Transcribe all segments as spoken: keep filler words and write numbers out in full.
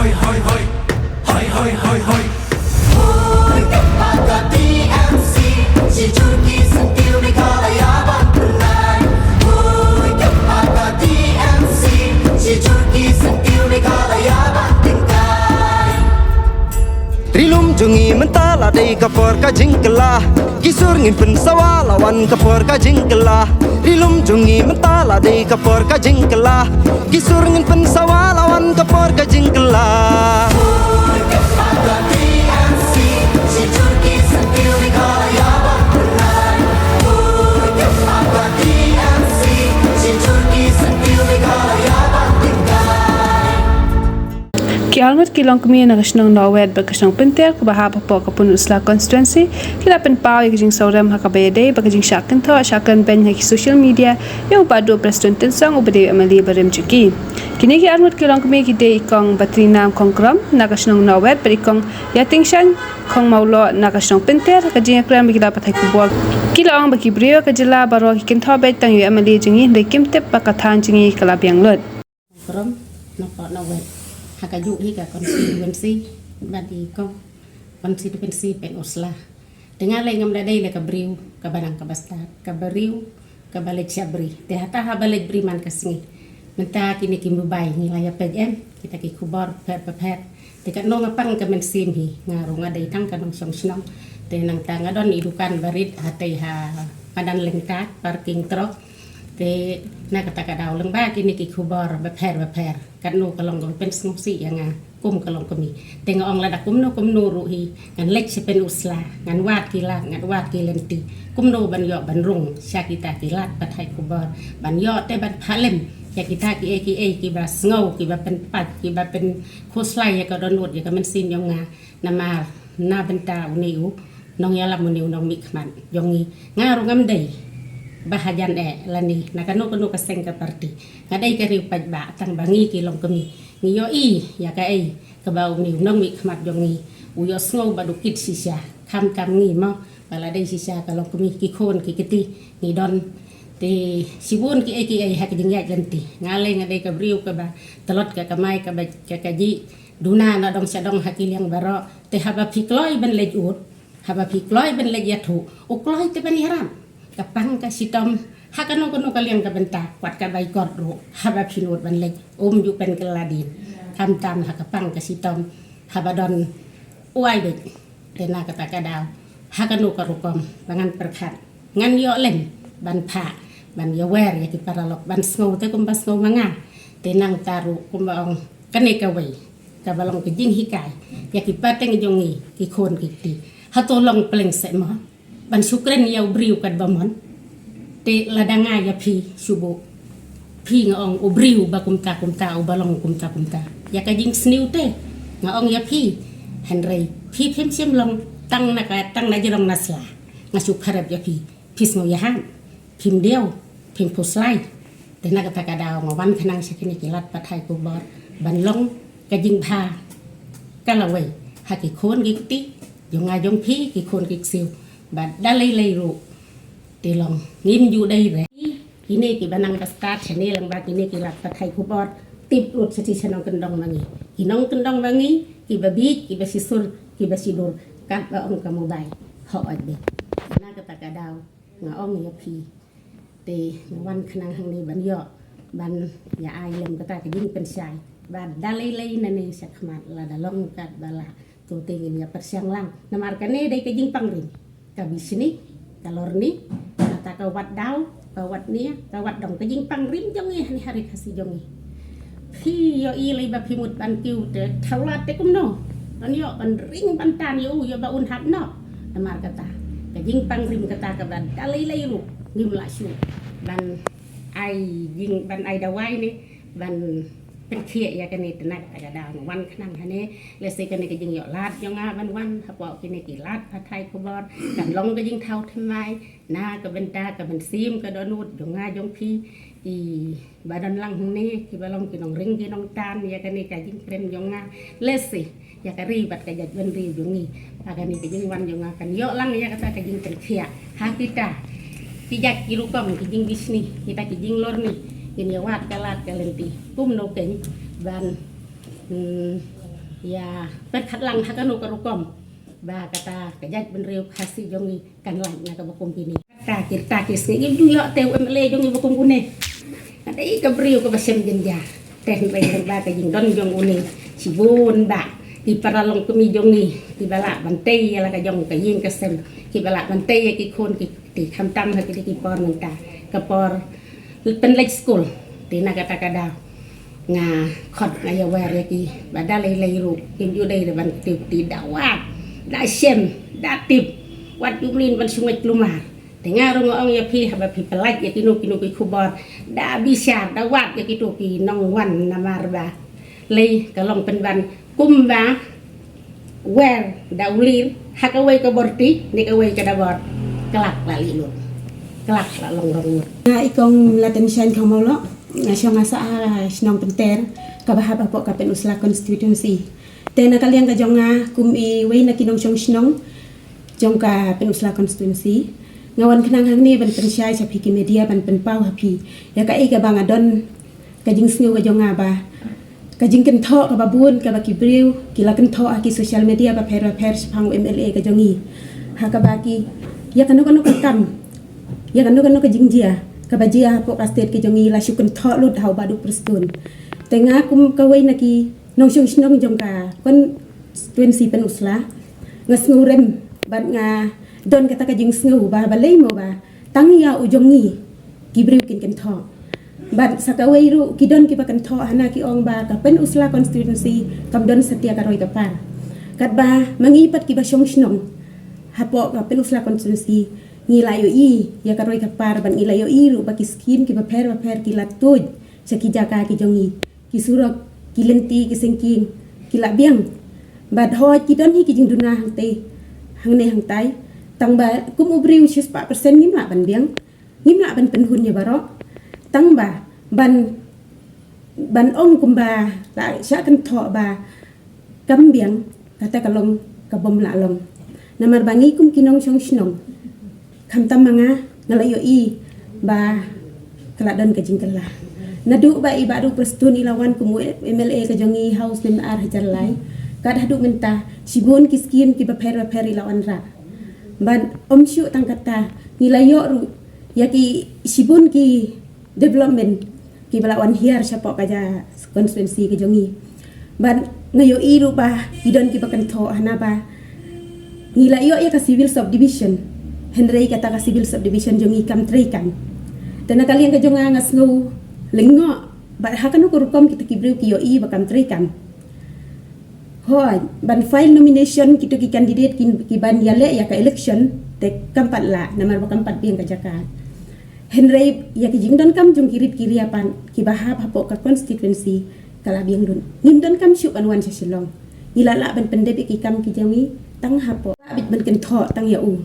Hoi, hoi, hoi. Hoi, hoi, hoi, hoi. Hoi, ka pa ka T M C, shi jur ki syntiew Meghalaya ban pynlait. Hoi, ka pa ka T M C, shi jur ki syntiew Meghalaya ban pynlait. Ri lum jong ngi mynta la dei ka por ka jingkylla. Ki sur ngin pynsawa la wan ka por ka jingkylla. Ri lum jong ngi mynta la dei ka por ka jingkylla. Ki sur ngin pynsawa la wan ka por ka jingkylla. Ki arngut ki longkmie na ka shnong Nongwet bad ka shnong Pynter kaba hap hapoh ka Pynursla constituency ki la pynpaw ïa ka jingsngewrem ha kaba ïadei bad ka jingshah kynthoh shah kren beiñ ha ki social media ïa u Bah Duh Prestone Tynsong uba dei u M L A barim jong ki. Kine ki arngut ki longkmie ki dei i Kong Batrinam Khongkrom na ka shnong Nongwet bad i Kong Ïatingshan Khongmawloh na ka shnong Pynter. Ka jingïakren bad ki lad pathai khubor ki la ong ba ki briew ka jylla baroh ki kynthoh beit tang ïa u M L A jong ngi hynrei kim tip ba ka thaiñ jong ngi ka la biang lut. Khongkrom, na pdeng Nongwet, ha kajuh hi ka constituency bad i Kong constituency Pynursla. Te nga lei ngam da dei la ka briew kaba nang kaba stad, ka briew kaba leit sha bri. Te hata haba leit bri man ka sngi, mynta kine ki mobile ngi la ïa peit em kita ki khubor pher pher. Te katno nga pang ka mynsiem hi, nga ruh nga dei tang ka nongshong shnong. Te nangta nga don i dukan barit hatei ha madan Lyngkha, parking truck. Te na kata ka daw lyngba kine ki khubor bapher bapher, katno ka long kaba pynsngewsih ïa nga kum ka longkmie. Te nga ong lada kumno kumno ruh hi ngan leit sha Pynursla, ngan wad ki lad, ngan wad ki lynti. Kumno ban ïoh ban rung sha kita ki lad pathai khubor, ban ïoh te ban phalim ïa kita kiei kiei kiba sngew, kiba pynpait, kiba pynkhuslai ïa ka dohnud, ïa ka mynsiem jong nga. Namar na bynta une u nongïalam, une u nongmihkhmat jong ngi, nga ruh ngam dei ba hajan eh lane na kano kano ka seng ka party. Nga dei ka riew paidbah tang ba ngi ki longkmie ngi ïohi ïa kaei kaba une u nongmihkhmat jong ngi u ïohsngew bad u kit shisha. Khamtam ngi mo, ba la dei shisha ka longkmie, ki khun ki kti ngi don te shibun kiei kiei ha ka jingïaid lynti. Nga lei nga dei ka briew kaba tlot ka kamai kaba ka kajih duna na dong sha dong ha ki liang baroh. Te haba phi kloi ban leit ud, haba phi kloi ban leit ïathuh, u kloi te ban ïarap. Ka pang ka shitom ha kano kano ka liang ka bynta, wat ka bai kot ruh, haba phi nud ban leit um ju pynkylla dien. Khamtam ha ka pang ka shitom haba don u ai beit. Te na kata ka daw ha kano ka rukom ba ngan pyrkhat, ngan ïoh lem ban phah, ban ïawer ïa ki paralok, ban sngew te kumba sngew ma nga. Te nangta ruh kumba ong kane kawei kaba long ka jinghikai ïa ki pateng jong ngi, ki khun ki kti. Hato long pleng seh mo ban shu kren ïa u briew katba mon? Te lada nga ïa phi shu buh, phi nga ong u briew ba kumta kumta, uba long kumta kumta, ïa ka jingsniew te nga ong ïa phi. Hynrei phi phim shym long tang na ka, tang na jrong na sla. Nga shu pharep ïa phi, phi sngew ïahap, phim diaw, phim phuslai. Te na kata ka daw nga wan khnang sha kine ki lad pathai khubor ban long ka jingbha ka lawei ha ki khun ki kti jong nga jong phi, ki khun ki ksiew. Bad da lei lei ruh te long ngim ju dei re. Kine kiba nang ba stad shane lyngba kine ki lad pathai khubor, tip lut sha ki nongkyndong ma ngi, ki nongkyndong ma ngi kiba bieit, kiba shisur, kiba shidur, katba ong ka mobile, hooid beit. Na kata ka daw nga ong ïa phi, te nga wan khnang hangne ban ïoh ban ïa ai lem kata ka jingpynshai ba da lei lei nangne shakhmat lada long katba lah, to te ngin ïa pyrshang lang. Namar kane dei ka jingpang rim, ka bishni, ka lorni, kata ka wat daw, ka wat nia, ka wat dong, ka jingpang rim jong ngi ha ri Khasi jong ngi. Phi ïohi lei ba phi mut ban kiew te thaw lad te kumno ban ïoh ban ring ban tan ïa u, ïa ba un hap noh. Namar kata ka jingpang rim kata kaba da lei lei ruh ngim lah shuh ban ai jing, ban ai dawai ne ban pynkhiah ïa kane. Te na kata ka daw nga wan khnang hangne, lehse kane ka jingïoh lad jong nga ban wan hapoh kine ki lad pathai khubor kan long ka jingthaw thymmai na ka bynta ka mynsiem ka dohnud jong nga jong phi, kiba don lang hangne, kiba long ki nongring ki nongtan ïa kane ka jingkren jong nga. Lehse ïa ka ri bad ka jaitbynriew jong ngi, ba kane ka jingwan jong nga kan ïoh lang ïa kata ka jingpynkhiah ha kita ki jait ki rukom, ki jingbishni, kita ki jinglorni. Ngin ïa wad ka lad ka lynti kumno kein ban, hmm, Ïa pyrkhat lang ha kano ka rukom ba kata ka jaitbynriew Khasi jong ngi kan lait na kaba kum kine. Kata ki rta ki sngi ngim ju ïoh te u MLA jong ngi ba kum kine. Ka dei ka briew kaba shem jynjar. Te hynrei hynrei ba ka jingdon jong une shibun ba ki para longkmie jong ngi kiba lah ban tei ïa la ka jong ka ïing ka sem, kiba lah ban tei ïa ki khun ki kti, khamtam ha kine ki por mynta ka por pynleit skul. Te na kata ka daw nga khot nga ïawer ïa ki ba da lei lei ruh kim ju dei da ban kti kti, da wad, da shem, da tip, wat ju mlien ban sngewthuh lumar. Te nga ruh nga ong ïa phi, haba phi pynlait ïa kino kino ki khubor, da bishar, da wad ïa kito ki nongwan, namar ba lei ka long pynban kumba wer da u lir ha kawei ka bor ti ne kawei ka dabor, klak la lih lut, klak la long rong lut. Nga i kong Mlatenshain Khamawloh, nga shong nga sah ha shnong Pynter kaba hap hapoh ka Pynursla constituency. Te na ka liang ka jong nga kum iwei na ki nongshong shnong jong ka Pynursla constituency, nga wan khnang hangne ban pynshai sha phi ki media, ban pynpaw ha phi ïa kaei kaba nga don ka jingsngew ka jong nga ba ka jingkynthoh kaba bun kaba ki briew ki la kynthoh ha ki social media bapher bapher shaphang u MLA ka jong ngi, ha kaba ki, ïa kano kano ka kam, ïa kano kano ka jingjia kaba jia hapoh ka state ka jong ngi la shu kynthoh lut ha u Bah Duh Prestone. Te nga kum kawei na ki nongshong shnong jong ka constituency Pynursla, nga sngewrem bad nga don kata ka jingsngew ba balei mo ba tang ïa u jong ngi ki briew kin kynthoh. Bad sa kawei ruh ki don kiba kynthoh hana, ki ong ba ka Pynursla constituency kam don satia ka roi ka par. Katba ma ngi pat kiba shong shnong hapoh ka Pynursla constituency ngi la ïohi ïa ka roi ka par, bad ngi la ïohi ruh ba ki skim kiba pher bapher ki la tuid sha ki jaka ki jong ngi, ki surok, ki lynti, ki sengking ki la biang. Bad hooid ki don hi ki jingduna hangtei hangne hangtai, tang ba kum u briew shispah percent ngim lah ban biang, ngim lah ban pynhun ïa baroh. Tang ba ban, ban ong kumba la shah kynthoh ba kam biang, kata ka long kabym lah long. Namar ba ngi kum ki nongshong shnong, khamtam ma nga, nga la ïohi ba ka la don ka jingkylla. Naduh ba i Bah Duh Prestone i la wan kum u MLA ka jong ngi ha u snem ar hajar lai, kat haduh mynta shibun ki skim kiba pher bapher i la wanrah. Bad ym shuh tang kata, ngi la ïoh ruh ïa ki shibun ki development kiba la wan hiar shapoh ka ja constituency ka jong ngi. Bad nga ïohi ruh ba ki don kiba kynthoh hana ba ngi la ïoh ïa ka civil subdivision, hynrei kata ka civil subdivision jong ngi kam trei kam. Te na ka liang ka jong nga, nga sngew lyngngoh bad ha kano ka rukom kita ki briew ki ïohi ba kam trei kam. Hooid, ban file nomination kito ki candidate ki, ki ban ïaleh ïa ka election, te kam pat lah namar ba kam pat biang ka jaka. Hynrei ïa ki jingdonkam jong ki rit ki ria pat kiba hap hapoh ka constituency ka la biang lut. Ngim donkam shuh ban wan sha Shillong. Ngi la lah ban pyndep ïa ki kam ki jong ngi tang hapoh. Lah beit ban kynthoh tang ïa u.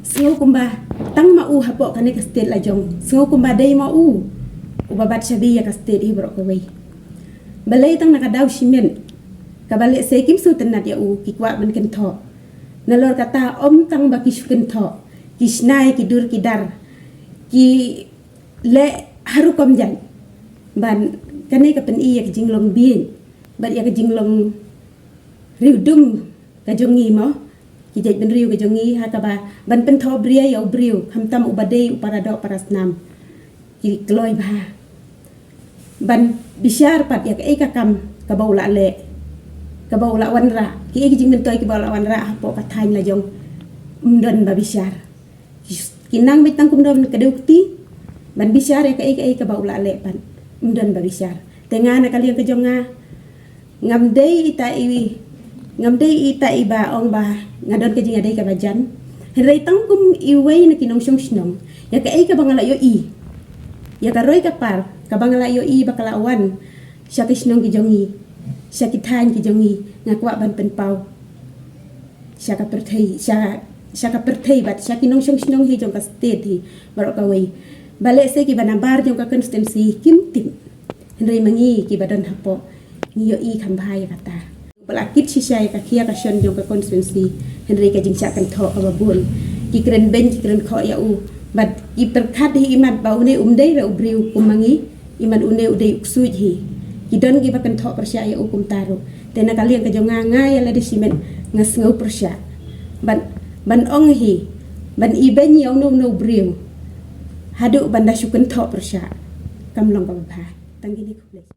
Sngew kumba tang ma u hapoh kane ka state la jong. Sngew kumba dei ma u uba bat shabi ïa ka state hi baroh kawei. Balei tang na ka daw shimet kaba lehse kim sngewtynnat ïa u ki kwah ban kynthoh. Nalor kata ym tang ba ki shu kynthoh, ki shna ïa ki dur ki dar, ki leh ha rukom jait. Ban kane ka pyni ïa ka jinglong bieit bad ïa ka jinglong riewdum ka jong ngi mo, ki jaitbynriew ka jong ngi, ha kaba ban pynthohbria ïa u briew, khamtam uba dei u para doh para snam, ki kloi bha. Ban bishar pat ïa kaei ka kam kaba u la leh, kaba u la wanrah, kiei ki jingmyntoi kiba u la wanrah hapoh ka thaiñ la jong, ym don ba bishar. Ki nang beit tang kumno ban kdew kti ban bishar ïa kaei kaei kaba u la leh pat, ym don ba bishar. Te nga na ka liang ka jong nga, ngam dei ita i, ngam dei ita iba ong ba nga don ka jingïadei kaba jan. Hynrei tang kum iwei na ki nongshong shnong, ïa kaei kaba nga la ïohi, ïa ka roi ka par kaba nga la ïohi ba ka la wan sha ki shnong ki jong ngi, sha ki thaiñ ki jong ngi, nga kwah ban pynpaw sha ka pyrthei, sha, sha ka pyrthei bad sha ki nongshong shnong hi jong ka state hi baroh kawei. Ba lehse kiba nabar jong ka constituency kim tip, hynrei ma ngi kiba don hapoh ngi ïohi kham bha ïa kata. Ba la kit shisha ïa ka khia ka shon jong ka constituency, hynrei ka jingshah kynthoh kaba bun, ki kren beiñ ki kren khoh ïa u. Bad ki pyrkhat hi imat ba une um dei re u briew kum ma ngi, imat une u dei u ksuid hi. Ki don kiba kynthoh pyrshah ïa u kumta ruh. Te na ka liang ka jong nga, nga ïa lade shimet nga sngew pyrshah ban, ban ong hi, ban ibeiñ ïa uno uno u briew haduh ban da shu kynthoh pyrshah. Kam long kaba bha. Tang kine, khublei.